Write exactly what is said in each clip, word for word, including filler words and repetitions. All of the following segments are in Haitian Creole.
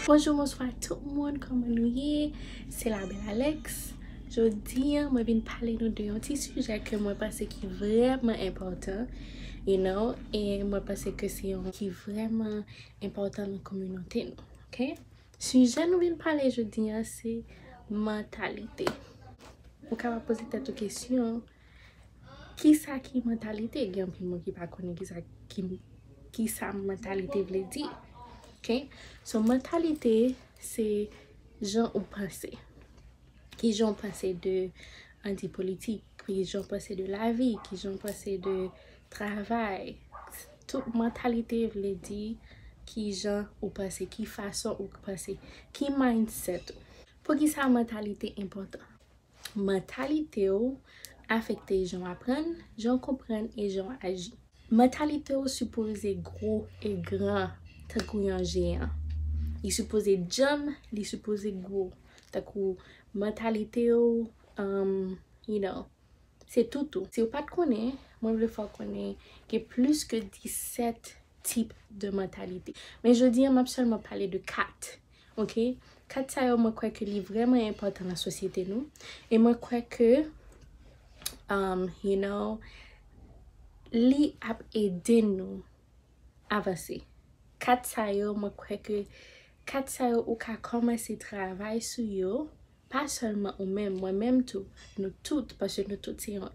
Bonjou, bonswa tout moun, kòman nou ye? Se Labèl Alex. Jodi a, mwen vin pale nou de yon ti sijè ke mwen panse ki vrèman enpòtan, you know, e mwen panse ke se yon ki vrèman enpòtan nan kominote nou, ok? Sijè nou vin pale jodi a, se mantalite. Ou kapab poze tèt ou kesyon, kisa ki mantalite? Gen anpil moun ki pa konnen kisa ki, kisa mantalite vle di. Ok? So, mantalite, se jan ou panse. Ki jan ou panse de, ann di, politik, ki jan ou panse de lavi, ki jan ou panse de travay. Tout mantalite vle di ki jan ou panse, ki fason ou panse, ki mindset ou. Poukisa mantalite enpòtan? Mantalite w afekte jan w aprann, jan w konprann e jan w aji. Mantalite w sipoze gwo e gran tankou yon jeyan. Li sipoze djanm, li sipoze gwo. Tankou mantalite w, um, you know, se tout ou. Si w pa t konnen, mwen vle fè w konnen gen plis ke disèt tip de mantalite. Men jodi a, m ap sèlman pale de kat. Ok? Kat sa yo, mwen kwè ke li vrèman enpòtan nan sosyete nou. E mwen kwè ke, um, you know, li ap ede nou avanse. Kat sa yo, mwen kwè ke kat sa yo, ou ka kòmanse travay sou yo, pa sèlman ou menm, mwen menm tou, nou tout, paske nou tout se yon,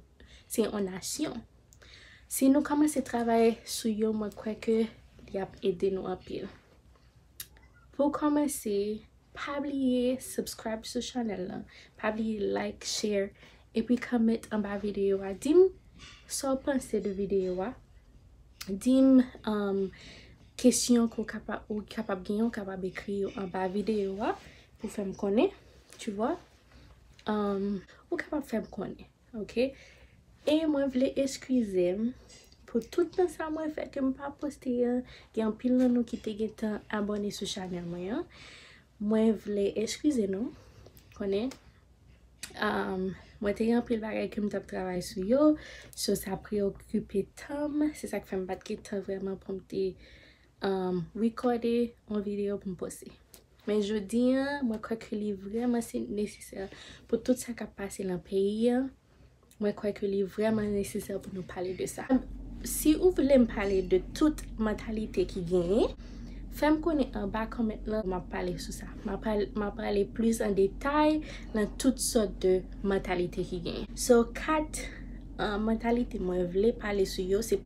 se yon nasyon. Si nou kòmanse travay sou yo, mwen kwè ke li ap ede nou anpil. Pou kòmanse, pa bliye subscribe sou chanèl lan. Pa bliye like, share, epi comment anba videyo a. Di m sa w panse de videyo a. Di m, um, kesyon ke w kapab, ou kapab genyen, ou kapab ekri yo anba videyo a pou fè m konnen, tu vois. Um, ou kapab fè m konnen. Ok? E mwen vle eskize m pou tout tan sa mwen fè ke m pa poste an. Gen anpil nan nou ki te gentan abòne sou chanèl mwen an. Mwen vle eskize nou. Konnen, um, mwen te gen anpil bagay ke m t ap travay sou yo. So, sa preokipe tan m. Se sa k fè m pa t gen tan vrèman pou m te, um, rekòde yon videyo pou m poste. Men jodi a, mwen kwè ke li vrèman se nesesè pou tout sa k ap pase nan peyi a. Mwen kwè ke li vrèman nesesè pou nou pale de sa. Si ou vle m pale de tout mantalite ki genyen, fè m konnen anba comment lan, m ap pale sou sa. M ap pale, m ap pale plis an detay nan tout sòt de mantalite ki genyen. So, kat, uh, mantalite mwen vle pale sou yo, se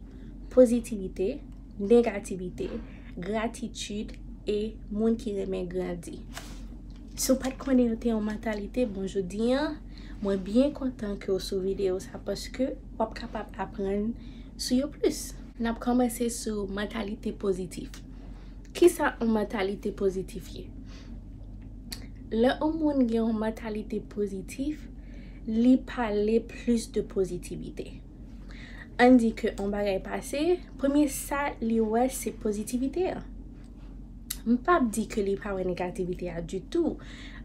pozitivite, negativite, gratitid e moun ki renmen grandi. Si w pa t konnen yo te yon mantalite, bon, jodi a, mwen byen kontan ke w sou videyo sa paske w ap kapab aprann sou yo plis. N ap kòmanse sou mantalite pozitif. Kisa yon mantalite pozitif ye? Lè yon moun gen yon mantalite pozitif, li pale plis de pozitivite. Ann di ke yon bagay pase, premye sa li wè se pozitivite an. M p ap di ke li pa wè negativite a ditou,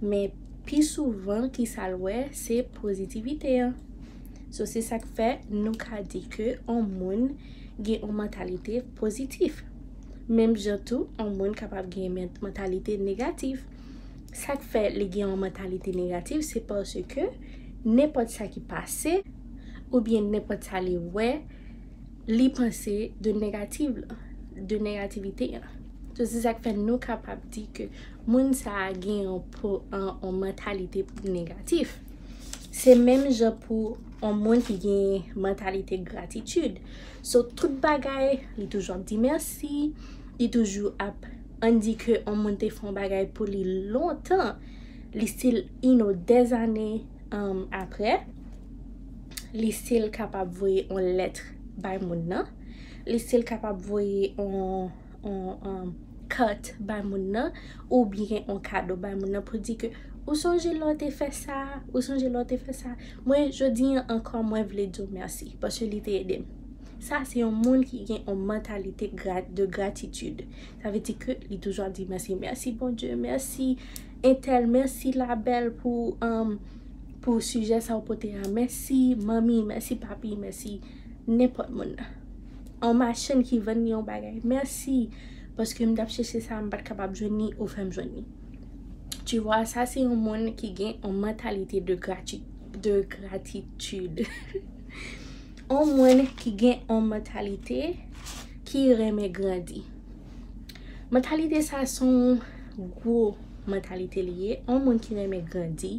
men pi souvan ki sa l wè se pozitivite an. So, se sa k fè nou ka di ke yon moun gen yon mantalite pozitif. Menm jan tou, yon moun kapab gen men-, mantalite negatif. Sa k fè li gen yon mantalite negatif, se paske nenpòt sa ki pase, oubyen nenpòt sa li wè, li panse de negatif la, de negativite an. So, se sa k fè nou kapab di ke moun sa a gen yon po-, an, yon mantalite negatif. Se menm jan pou yon moun ki gen mantalite gratitid. So, tout bagay, li toujou ap di mèsi, li toujou ap, ann di ke yon moun te fè yon bagay pou li lontan, li still, you know, dèzane, um, aprè, li still kapab voye yon lèt bay moun nan, li still kapab voye yon, yon, um, kat bay moun nan, oubyen yon kado bay moun nan pou di ke ou sonje lè w te fè sa, ou sonje lè w te fè sa. Mwen, jodi a ankò, mwen vle di w mèsi, paske li te ede m. Sa se yon moun ki gen yon mantalite gra-, de gratitid. Sa vle di ke li toujou ap di mèsi, mèsi Bondye, mèsi entèl, mèsi Labèl pou, um, pou sijè sa w pote a, mèsi manmi, mèsi papi, mèsi nenpòt moun. Yon machann ki vann li yon bagay, mèsi paske m t ap chèche sa, m pa t kapab jwenn li, ou fè m jwenn li. Tu vois, sa se yon moun ki gen yon mantalite de grati-, de gratitid. Yon moun ki gen yon mantalite ki renmen grandi. Mantalite sa se yon gwo mantalite li ye. Yon moun ki renmen grandi,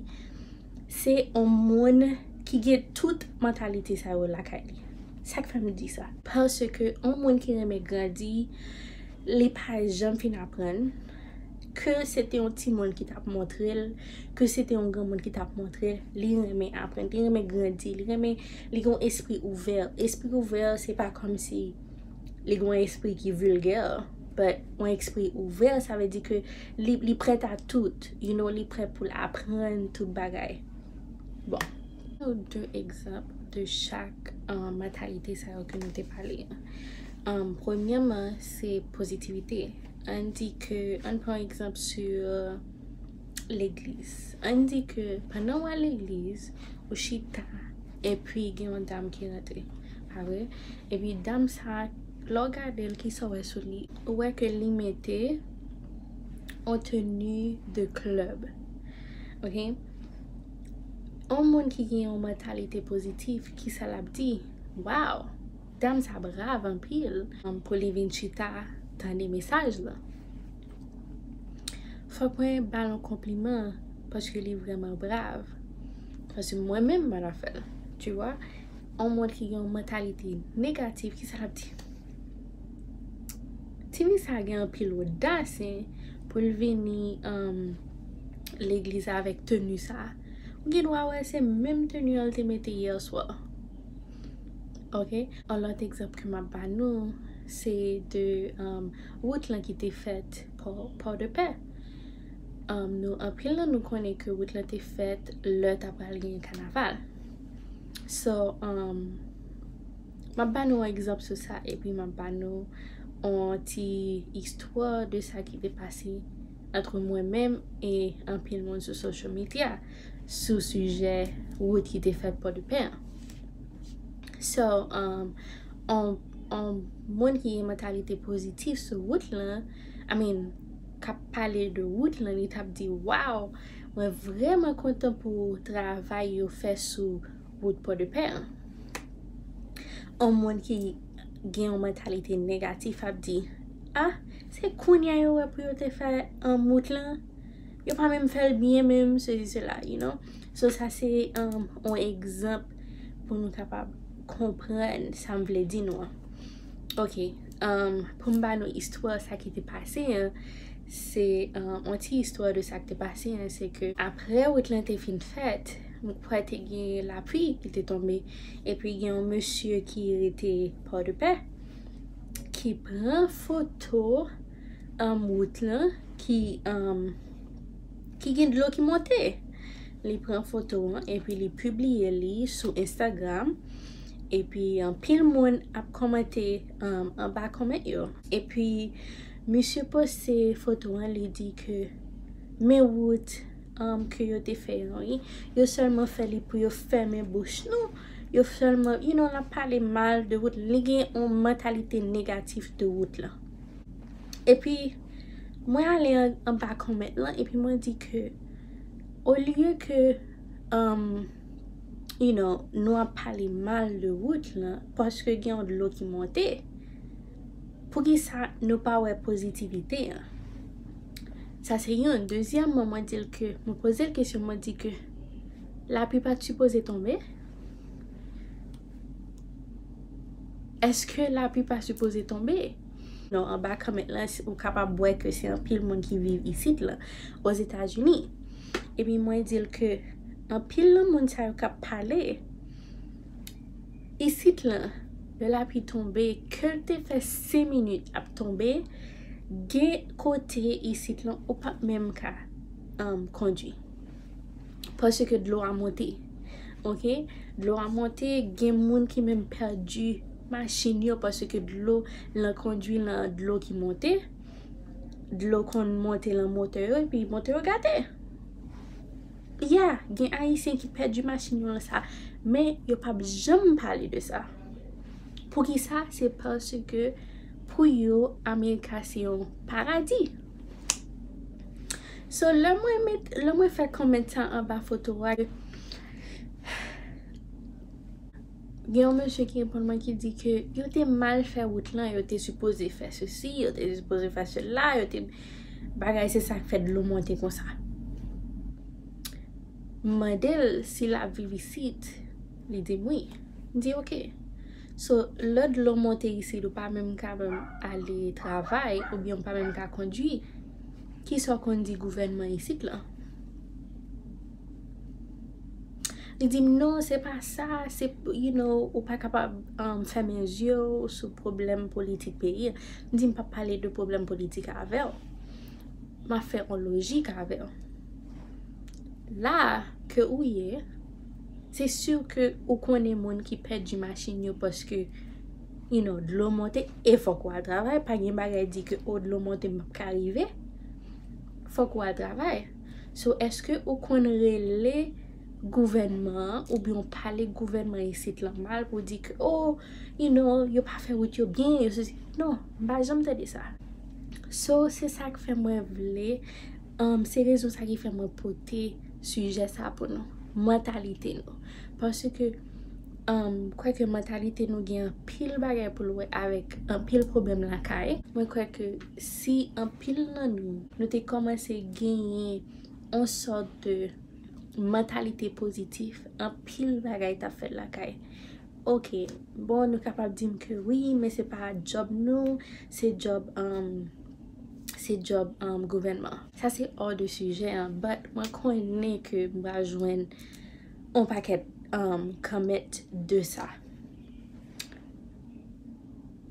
se yon moun ki gen tout mantalite sa yo lakay li. Sa k fè m di sa? Paske yon moun ki renmen grandi, li pa janm fin aprann. Ke se te yon timoun ki t ap montre l, ke se te yon granmoun ki t ap montre l, li renmen aprann, li renmen grandi, li renmen, li gen yon espri ouvè. Espri ouvè, se pa kòmsi li gen yon espri ki vilgè, but yon espri ouvè, sa vle di ke li, li prèt a tout, you know, li prèt pou l aprann tout bagay. Bon, de egzanp de chak, um, mantalite sa yo ke nou te pale an. Um, premyèman, se pozitivite. Ann di ke, ann pran egzanp sou legliz. Ann di ke pandan w al legliz, ou chita, epi gen yon dam ki rantre. Pa vre? Epi dam sa, lè w gade l, kisa w wè sou li? Ou wè ke li mete yon teni de club. Ok? Yon moun ki gen yon mantalite pozitif, kisa l ap di? Wow! Dam sa brav anpil, um, pou li vin chita tande mesaj lan. Fòk mwen ba l yon konpliman paske li vrèman brav. Paske mwen menm, mwen ta fè l. Tu vois? Yon moun ki gen yon mantalite negatif, kisa l ap di? Tifi sa gen anpil odas, hein, pou l vini, um, legliz avèk teni sa. Ou gen dwa wè se menm teni an l te mete yè swa. Ok? Yon lòt egzanp ke m ap ba nou, se de, um, wout lan ki te fèt Pò, Pòdepè. Um, nou, anpil nan nou konnen ke wout lan te fèt lè ta pral gen kanaval. So, um, m ap ba nou yon egzanp sou sa, epi m ap ba nou yon ti istwa de sa ki te pase ant mwen menm e anpil moun sou social media sou sijè wout ki te fèt Pòdepè an. So, um, on, on moun ki gen mantalite pozitif sou wout lan, I mean, k ap pale de wout lan, li t ap di, "Wow, mwen vrèman kontan pou travay yo fè sou wout Pòdepè an." On moun ki gen yon mantalite negatif ap di, "Ah, se kounye a yo wè pou yo te fè, um, wout lan. Yo pa menm fè l byen menm, sesi, sela, you know." So, sa se, um, yon egzanp pou nou kapab konprann sa m vle di nou an. Ok, um, pou m ba nou istwa sa ki te pase an, se, um, yon ti istwa de sa ki te pase an, se ke apre wout lan te fin fèt, m kwè te gen lapli ki te tonbe, epi gen yon mesye ki rete Pòdepè, ki pran foto, um, wout lan, ki, um, ki gen dlo ki monte. Li pran foto an, epi li pibliye li sou Instagram. Epi anpil moun ap kòmante, um, anba kòmant yo. Epi misye poste foto an, li di ke men wout, um, ke yo te fè an, wi. Yo sèlman fè li pou yo fèmen bouch nou. Yo sèlman, you know, l ap pale mal de wout. Li gen yon mantalite negatif de wout lan. Epi, mwen ale an, anba kòmant lan, epi mwen di ke, olye ke, um, you know, nou ap pale mal de wout lan, paske gen yon dlo ki monte, poukisa nou pa wè pozitivite an? Sa se youn. Dezyèmman, mwen di l ke, mwen poze l kesyon, mwen di ke lapli pa t sipoze tonbe? Èske lapli pa sipoze tonbe? Non, anba kòmant lan, ou kapab wè ke se anpil moun ki viv isit lan, Ozetazini. Epi mwen di l ke anpil nan moun sa yo k ap pale, isit lan, lè lapli tonbe, ke l te fè senk minit ap tonbe, gen kote isit lan ou p ap menm ka, um, kondwi. Paske dlo a monte. Ok? Dlo a monte, gen moun ki menm pèdi machin yo paske dlo lan kondwi lan dlo ki monte. Dlo konn monte lan motè yo, epi motè yo gate. Ya, gen Ayisyen ki pèdi machin yo lan sa, men yo p ap janm pale de sa. Poukisa? Se paske Pou yo, Amerika se yon paradi. So, lè mwen met, lè mwen fè comment sa anba foto a, gen yon mesye ki reponn mwen ki di ke yo te mal fè wout lan, yo te sipoze fè sesi, yo te sipoze fè sela, yo te bagay, se sa k fè dlo monte konsa. M mande l si l ap viv isit, li di m wi. M di ok. So, lè dlo monte isit, ou pa menm ka menm ale travay, oubyen ou pa menm ka kondui, kisa w konn di gouvènman isit lan? Li di m non, se pa sa, se, you know, ou pa kapab um, fèmen zye w sou pwoblèm politik peyi a. M di m p ap pale de pwoblèm politik avè w. M ap fè yon lojik avè w. La ke ou ye, se si ke ou konnen moun ki pèdi machin yo paske, you know, dlo monte e fòk ou al travay, pa gen bagay di ke o dlo monte m p ap ka rive. Fòk ou al travay. So, èske ou konn rele gouvènman an oubyen w pale gouvènman isit lan mal pou di ke, oh, you know, yo pa fè wout yo byen, yo sesi. Non, m pa janm tande sa. So, se sa k fè mwen vle, um, se rezon sa ki fè mwen pote sijè sa pou nou. Mantalite nou. Paske, um, kwèke mantalite nou gen anpil bagay pou l wè avèk anpil pwoblèm lakay. Mwen kwè ke si anpil nan nou, nou te kòmanse genyen yon sòt de mantalite pozitif, anpil bagay t ap fèt lakay. Ok, bon, nou kapab di m ke wi, men se pa djòb nou, se djòb, um, se djòb, um, gouvènman. Sa se hors de sujet an, but mwen konnen ke m pral jwenn yon pakèt, um, comment de sa.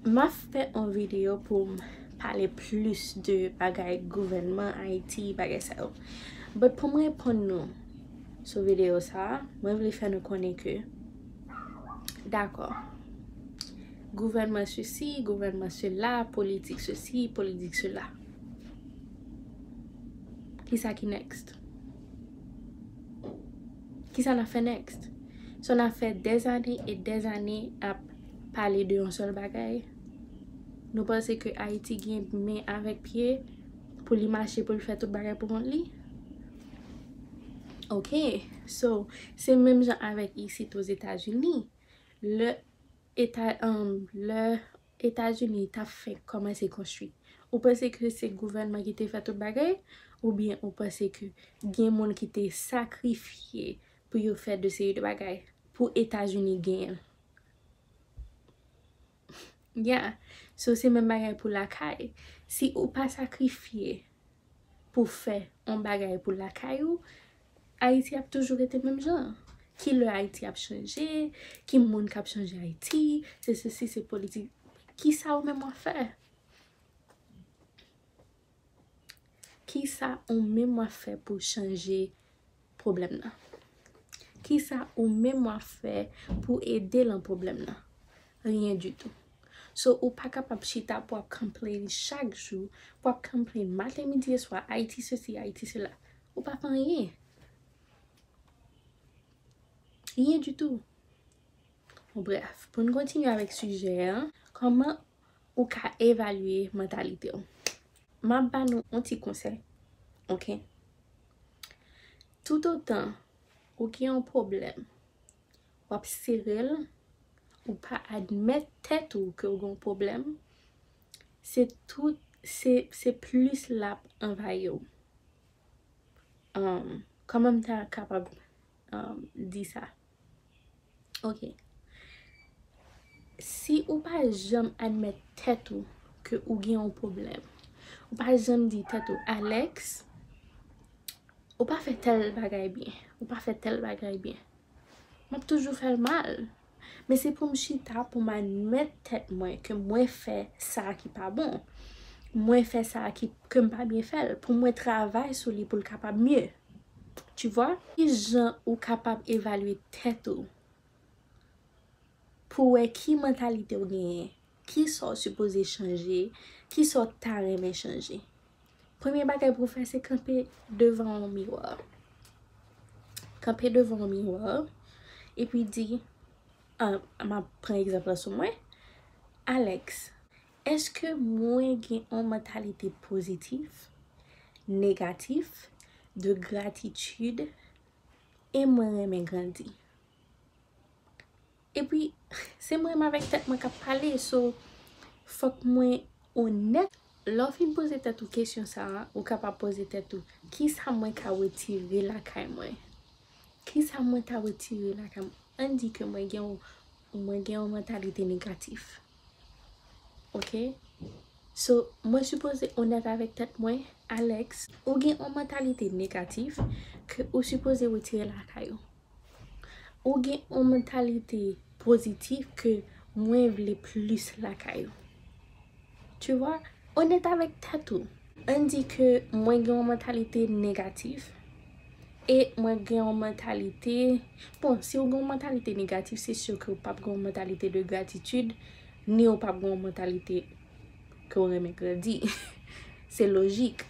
M ap fè yon videyo pou m pale plis de bagay gouvènman Ayiti, bagay sa yo. But pou m reponn nou sou videyo sa a, mwen vle fè nou konnen ke, dakò, gouvènman sesi, gouvènman sela, politik sesi, politik sela. Kisa ki next? Kisa n ap fè next? So n ap fè dèzane e dèzane ap pale de yon sèl bagay? Nou panse ke Ayiti gen men avèk pye pou li mache, pou li fè tout bagay pou kont li? Ok, so, se menm jan avèk isit Ozetazini. Lè Eta, um, lè Etazini t ap fenk kòmanse konstwi, ou panse ke se gouvènman ki te fè tout bagay? Oubyen ou panse ke gen moun ki te sakrifye pou yo fè de seri de bagay pou Etazini genyen l? Yeah. So, se menm bagay pou lakay. Si ou pa sakrifye pou fè yon bagay pou lakay ou, Ayiti ap toujou rete menm jan. Ki lè Ayiti ap chanje? Ki moun k ap chanje Ayiti? Se sesi, se politik. Kisa ou menm w ap fè? Kisa ou menm w ap fè pou chanje pwoblèm nan? Kisa ou menm w ap fè pou ede lan pwoblèm nan? Rien du tout. So, ou pa kapab chita pou ap complain chak jou, pou ap complain maten, midi e swa, Ayiti sesi, Ayiti sela. Ou pa fè anyen. Rien du tout. Bon, bref, pou n kontinye avèk sijè a, kòman ou ka evalye mantalite w? M ap ba nou yon ti konsèy, ok? Toutotan ou gen yon pwoblèm, w ap sere l, ou pa admèt tèt ou ke w gen yon pwoblèm, se tout, se, se plis l ap anvayi w. Um, kòman m ta kapab, um, di sa? Ok. Si ou pa janm admèt tèt ou ke ou gen yon pwoblèm, ou pa janm di tèt ou, Alex, ou pa fè tèl bagay byen, ou pa fè tèl bagay byen, m ap toujou fè l mal. Men se pou m chita, pou m admèt tèt mwen ke mwen fè sa ki pa bon. Mwen fè sa ki, ke m pa byen fè l, pou mwen travay sou li pou l kapab mye. Tu vois? Ki jan ou kapab evalye tèt ou pou wè ki mantalite w genyen, kisa w sipoze chanje, kisa w ta renmen chanje? Premye bagay pou w fè, se kanpe devan yon miwa. Kanpe devan yon miwa, epi di, ah, m ap pran egzanp la sou mwen. Alex, Èske mwen gen yon mantalite pozitif, negatif, de gratitid, e mwen renmen grandi? Epi, se mwen menm avèk tèt mwen k ap pale, so, fòk mwen onèt. Lè w fin poze tèt ou kesyon sa a, ou kapab poze tèt ou, "Kisa mwen ka retire lakay mwen? Kisa mwen ka retire lakay mwen?" Ann di ke mwen gen yon, mwen gen yon mantalite negatif. Oke? So, mwen sipoze onèt avèk tèt mwen, "Alex, ou gen yon mantalite negatif ke ou sipoze retire lakay ou. Ou gen yon mantalite pozitif ke mwen vle plis lakay ou." Tu vois? Onèt avèk tèt ou. Ann di ke mwen gen yon mantalite negatif e mwen gen yon mantalite, bon, si w gen yon mantalite negatif, se si ke w p ap gen yon mantalite de gratitid, ni w p ap gen yon mantalite ke w renmen grandi. Se lojik.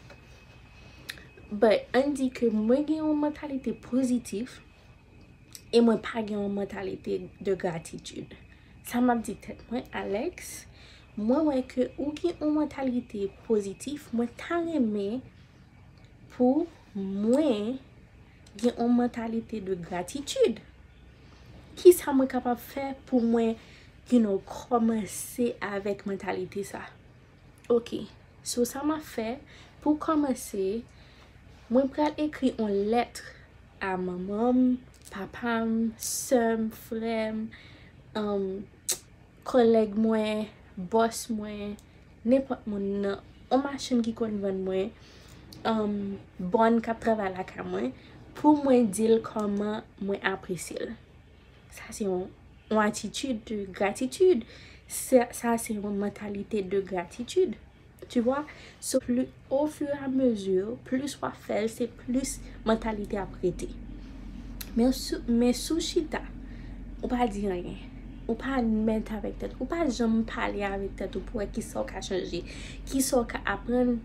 But, ann di ke mwen gen yon mantalite pozitif e mwen pa gen yon mantalite de gratitid. Sa m ap di tèt mwen, "Alex, mwen wè ke ou gen yon mantalite pozitif, mwen ta renmen pou mwen gen yon mantalite de gratitid. Kisa mwen kapab fè pou mwen, you know, kòmanse avèk mantalite sa?" Oke, so sa m ap fè, pou kòmanse, mwen pral ekri yon lèt a manman m, papa m, sè m, frè m, um, kòlèg mwen, bòs mwen, nenpòt moun nan yon machann ki konn vann mwen, um, bòn k ap travay lakay mwen, pou mwen di l kòman mwen apresye l. Sa se yon, yon atitid de gratitid. Sa, sa se yon mantalite de gratitid. Tu vois? So, pli, au fur et à mesure, plis w ap fè l, se plis mantalite ap rete. Men si, men si w chita, ou pa di anyen, ou pa mèt avèk tèt, ou pa janm pale avèk tèt ou pou wè kisa w ka chanje, kisa w ka aprann.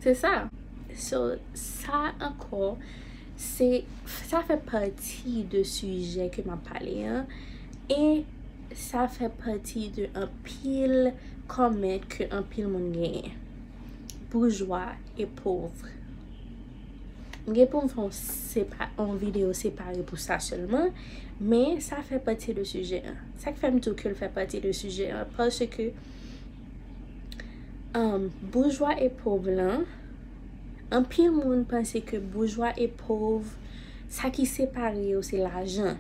Se sa. So, sa ankò, se, sa fè pati de sijè ke m ap pale an, e sa fè pati de anpil kòmantè ke anpil moun genyen. Boujwa e pòv. M gen pou m fè yon sepa-, yon videyo separe pou sa sèlman, men sa fè pati de sijè an. Sa k fè m di w ke l fè pati de sijè an, paske, um, boujwa e pòv lan, anpil moun panse ke boujwa e pòv, sa ki separe yo se lajan.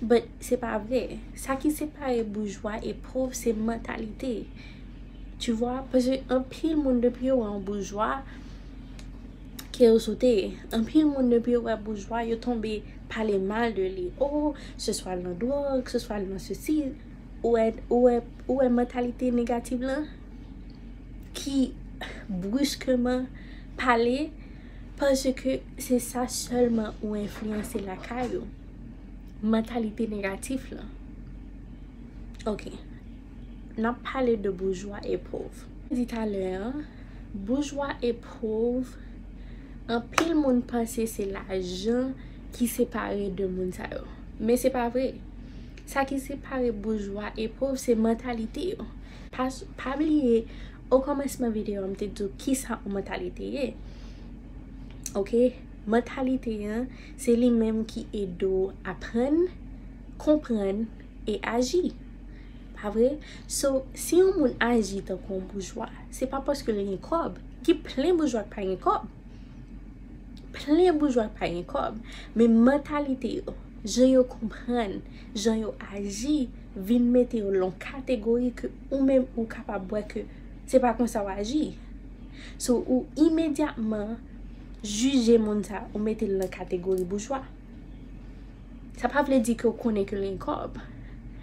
But se pa vre. Sa ki separe boujwa e pòv se mantalite. Tu vois? Paske anpil moun depi yo wè yon boujwa, kè yo sote. Anpil moun depi yo wè boujwa, yo tonbe pale mal de li. Oh, se swa l nan dwòg, se swa l nan sesi. Ou wè, ou wè, ou wè mantalite negatif lan ki briskeman pale, paske se sa sèlman ou enfliyanse lakay ou. Mantalite negatif lan. Oke. N ap pale de boujwa e pòv. Di talè an, boujwa e pòv, anpil moun panse se lajan ki separe de moun sa yo. Men se pa vre. Sa ki separe boujwa e pòv se mantalite yo. Pa, pa bliye, o kòmansman videyo a, m te di w kisa yon mantalite ye. Oke? Mantalite an, se li menm ki ede w aprann, konprann e aji. Pa vre? So, si yon moun aji tankou yon boujwa, se pa paske l gen kòb. Gen plen boujwa k pa gen kòb. Plen boujwa k pa gen kòb. Men mantalite yo, jan yo konprann, jan yo aji, vin mete yo lan yon kategori ke ou menm ou kapab wè ke se pa konsa w aji. So, ou imedyatman jije moun sa, ou mete l nan kategori boujwa. Sa pa vle di ke w konnen ke l gen kòb.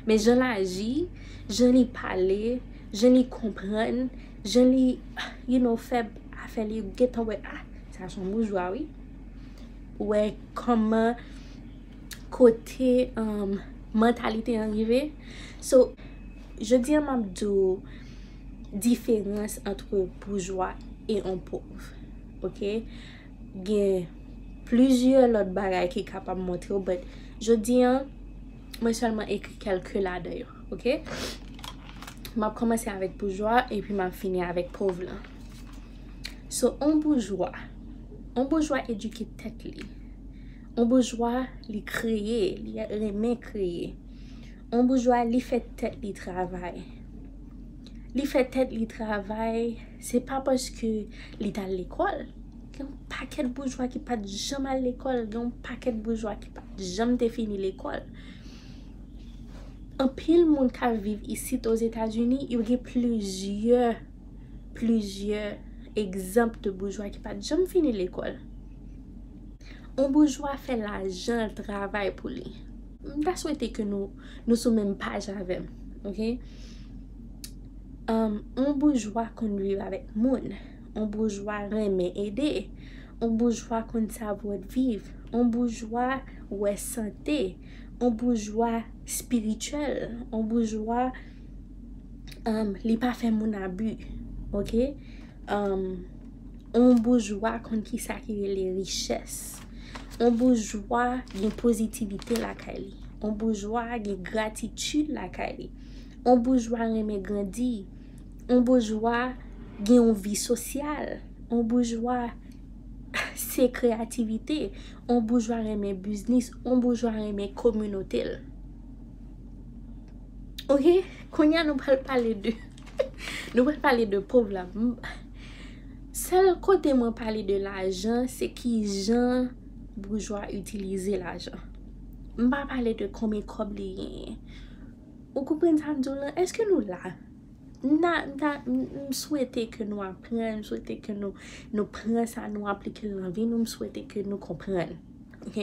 Men jan l aji, jan li pale, jan li konprann, jan li, you know, fè afè li, ou gentan wè, ah, sa se yon boujwa, wi. Ou wè kòman kote, um, mantalite an rive. So, jodi a m ap di w diferans ant boujwa e yon pòv. Oke? Gen plizyè lòt bagay ki kapab montre w, but jodi a, mwen sèlman ekri kèlke ladan yo. Ok? M ap kòmanse avèk boujwa epi m ap fini avèk pòv lan. So, on boujwa, on boujwa edike tèt li. On boujwa, li kreye, li renmen kreye. On boujwa, li fè tèt li travay. Li fè tèt li travay, se pa paske li t al lekòl. Gen yon pakèt boujwa ki pa t janm al lekòl, gen yon pakèt boujwa ki pa t janm te fini lekòl. Anpil moun k ap viv isit Ozetazini, yo gen plizyè, plizyè egzanp de boujwa ki pa t janm fini lekòl. On boujwa fè lajan l travay pou li. M ta swete ke nou, nou sou menm paj avè m, ok? Um, on boujwa konn viv avèk moun. On boujwa renmen ede. On boujwa konn savwa viv. On boujwa wè sante. On boujwa espirityèl. On boujwa, um, li pa fè moun abi. Ok? Um, on boujwa konn kisa ki rele richès. On boujwa gen pozitivite lakay li. On boujwa gen gratitid lakay li. On boujwa renmen grandi. On boujwa gen yon vi sosyal. On boujwa se kreyativite. On boujwa renmen biznis. On boujwa renmen kominote l. Ok? Kounye a nou pral pale de, nou pral pale de pòv la. M- Sèl kote mwen pale de lajan, se kijan boujwa itilize lajan. M pa pale de konbyen kòb li genyen. Ou konprann sa m di w lan? Èske nou la? M ta, m ta, m, m swete ke nou aprann, m swete ke nou, nou pran sa, nou aplike l nan vi nou, m swete ke nou konprann. Ok?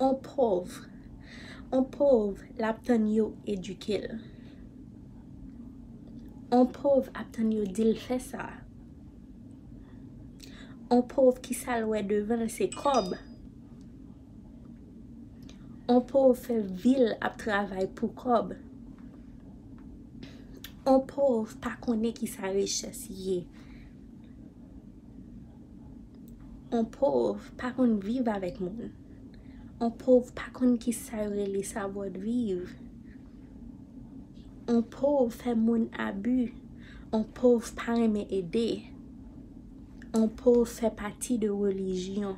On pòv, on pòv, l ap tann yo edike l. On pòv ap tann yo di l fè sa. On pòv, kisa l wè devan l se kòb. On pòv fè vi l ap travay pou kòb. On pòv pa konnen kisa richès ye. On pòv pa konn viv avèk moun. On pòv pa konn kisa yo rele savwa viv. On pòv fè moun abi. On pòv pa renmen ede. On pòv fè pati de relijyon.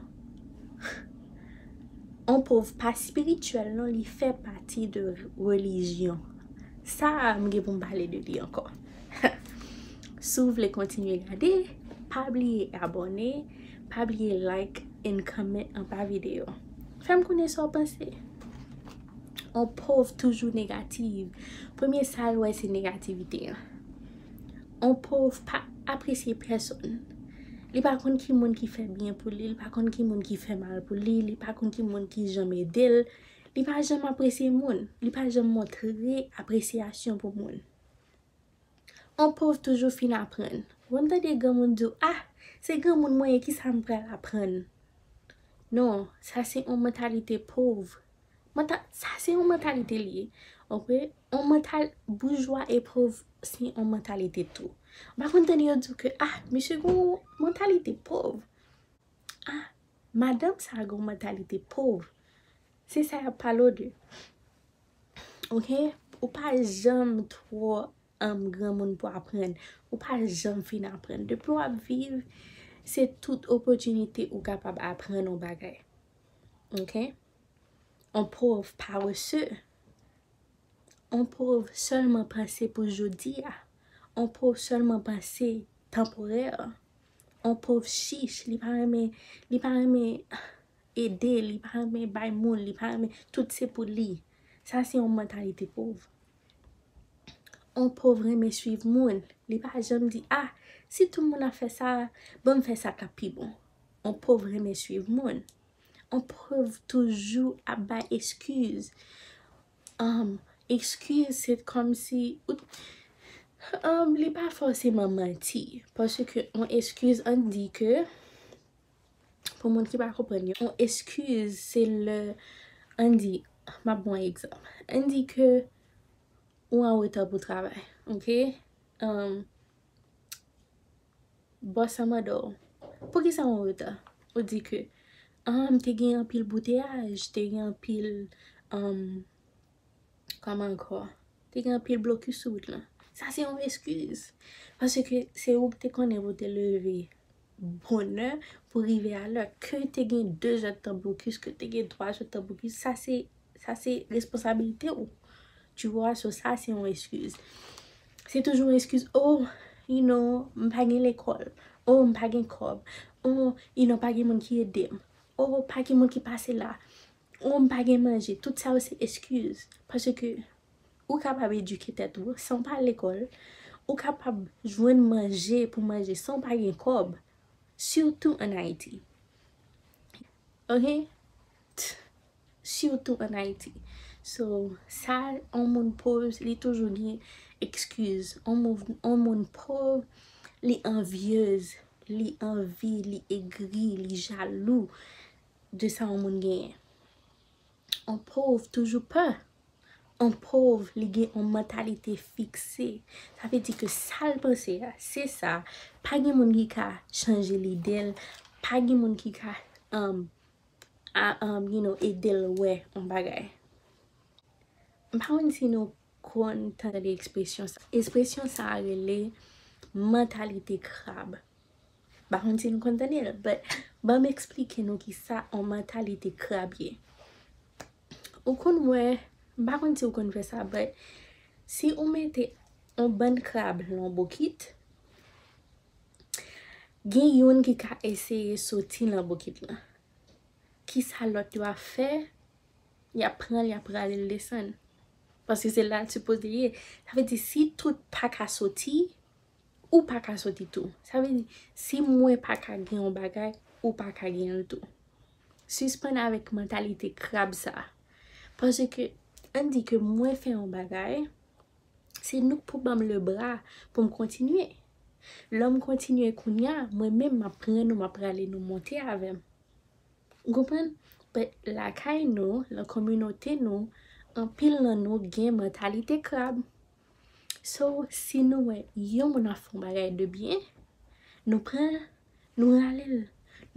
On pòv pa espirityèl non, li fè pati de relijyon. Sa a, m gen pou m pale de li ankò. Si w vle kontinye gade, pa bliye abòne, pa bliye like and comment anba videyo. Fè m konnen sa w panse. On pòv toujou negatif. Premye sa l wè se negativite an. On pòv pa apresye pèsonn. Li pa konn ki moun ki fè byen pou li, li pa konn ki moun ki fè mal pou li, li pa konn ki moun ki janm ede l, li pa janm apresye moun, li pa janm montre apresyasyon pou moun. On pòv toujou fin aprann. Ou konn tande granmoun di w, ah, se granmoun mwen ye, kisa m pral aprann? Non, sa se yon mantalite pòv. Manta- sa se yon mantalite li ye. Ok? Yon mantal- boujwa e pòv se yon mantalite tou. Ou pa konn tande yo di w ke, ah, misye gen yon mantalite pòv. Ah, madanm sa gen yon mantalite pòv. Se sa y ap pale w de. Ok? Ou pa janm twò um, granmoun pou aprann. Ou pa janm fin aprann. Depi w ap viv, se tout opòtinite ou kapab aprann yon bagay. Ok? On pòv parese. On pòv sèlman panse pou jodi a. On pòv sèlman panse tanporè. On pòv chich, li pa renmen, li pa renmen ede, li pa renmen bay moun, li pa renmen, tout se pou li. Sa se yon mantalite pòv. On pòv renmen swiv moun. Li pa janm di, ah, si tout moun ap fè sa, ban m fè sa k ap pi bon. On pòv renmen swiv moun. On pòv toujou ap bay eskiz. Um, eskiz, se kòmsi, ou- um, li pa fòseman manti. Paske on eskiz, ann di ke, pou moun ki pa konprann yo, on eskiz, se lè, ann di, m ap ba w yon egzanp. Ann di ke ou an reta pou travay, ok? Um, bòs lan mande w, poukisa w an reta? Ou di ke, ah, m te gen anpil bouteyaj, te gen anpil, um, Kòman ankò? Te gen anpil blokis sou wout lan. Sa se yon eskiz. Paske se ou ki te konnen pou te leve bonè, pou rive alè. Ke te gen de zèdtan blokis, ke te gen twa zèdtan blokis, sa se, sa se responsabilite ou. Tu vois, so sa se yon eskiz. Se toujou yon eskiz, oh, you know, m pa gen lekòl. Oh, m pa gen kòb. Oh, you know, pa gen moun ki ede m. Oh, pa gen moun ki pase la. Oh, m pa gen manje. Tout sa yo se eskiz. Paske ou kapab edike tèt ou san w pa al lekòl. Ou kapab jwenn manje pou manje san w pa gen kòb. Sitou ann Ayiti. Ok? Sitou ann Ayiti. So, sa, yon moun pòv, li toujou gen eskiz. Yon moun, yon moun pòv, li anvyez, li anvi, li egri, li jalou de sa yon moun genyen. Yon pòv toujou pè. Yon pòv, li gen yon mantalite fikse. Sa vle di ke sa l panse a, se sa. Pa gen moun ki ka chanje lide l. Pa gen moun ki ka, um, a, um, you know, ede l wè yon bagay. M pa konn si nou konn tande ekspresyon sa. Ekspresyon sa a rele mantalite krab. M pa konn si nou konn tande l, but ban m eksplike nou ki sa yon mantalite krab ye. Ou konn wè, m pa konn si ou konn fè sa, but si ou mete yon bann krab lan yon bokit, gen youn ki ka eseye soti lan bokit lan. Ki sa lòt yo ap fè? Y ap pran l, y ap rale l desann. Paske se la l sipoze ye. Sa vle di, si tout pa ka soti, ou pa ka soti tou. Sa vle di, si mwen pa ka gen yon bagay, ou pa ka gen l tou. Sispann avèk mantalite krab sa. Paske, ann di ke mwen fè yon bagay, se nou k pou ban m lebra pou m kontinye. Lè m kontinye kounye a, mwen menm m ap pran nou, m ap rale nou monte avè m. Ou konprann? But lakay nou, lan kominote nou, anpil nan nou gen mantalite krab. So, si nou wè yon moun ap fè yon bagay de byen, nou pran l, nou rale l,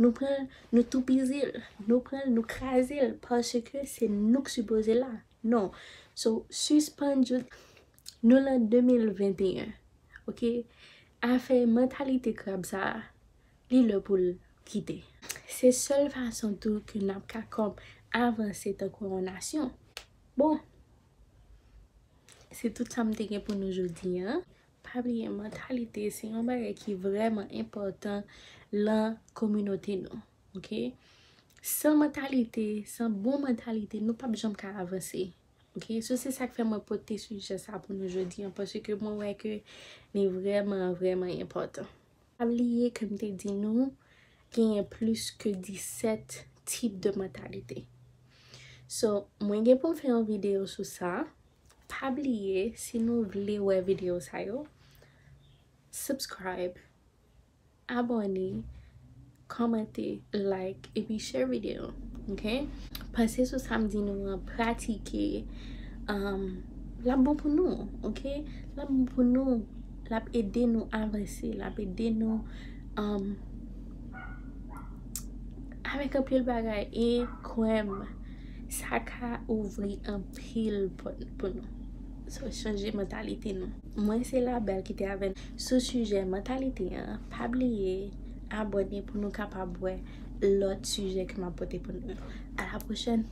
nou pran l, nou toupizi l, nou pran l, nou kraze l, paske se nou k sipoze la. Non. So, sispann jouk nou lan de mil venteyen, ok? Afè mantalite krab sa a, li lè pou l kite. Se sèl fason tou ke n ap ka kòm avanse tankou yon nasyon. Bon, se tout sa m te gen pou nou jodi a. Pa bliye, mantalite se yon bagay ki vrèman enpòtan lan kominote nou, ok? San mantalite, san bon mantalite, nou p ap janm ka avanse, ok? So, se sa k fè mwen pote sijè sa pou nou jodi a, paske mwen wè ke li vrèman, vrèman enpòtan. Pa bliye ke m te di nou, genyen plis ke disèt tip de mantalite. So, mwen gen pou m fè yon videyo sou sa. Pa bliye, si nou vle wè videyo sa yo, subscribe, abòne, kòmante, like, epi share videyo, ok? Panse sou sa m di nou an, pratike, um, l ap bon pou nou, ok? L ap bon pou nou, l ap ede nou avanse, l ap ede nou, um, avèk anpil bagay, e kwè m, sa ka ouvri anpil pòt pou nou. So, chanje mantalite nou. Mwen se Labelle ki te avè n sou sijè mantalite an. Pa bliye abòne pou nou kapab wè lòt sijè ke m ap pote pou nou. A la pwochèn.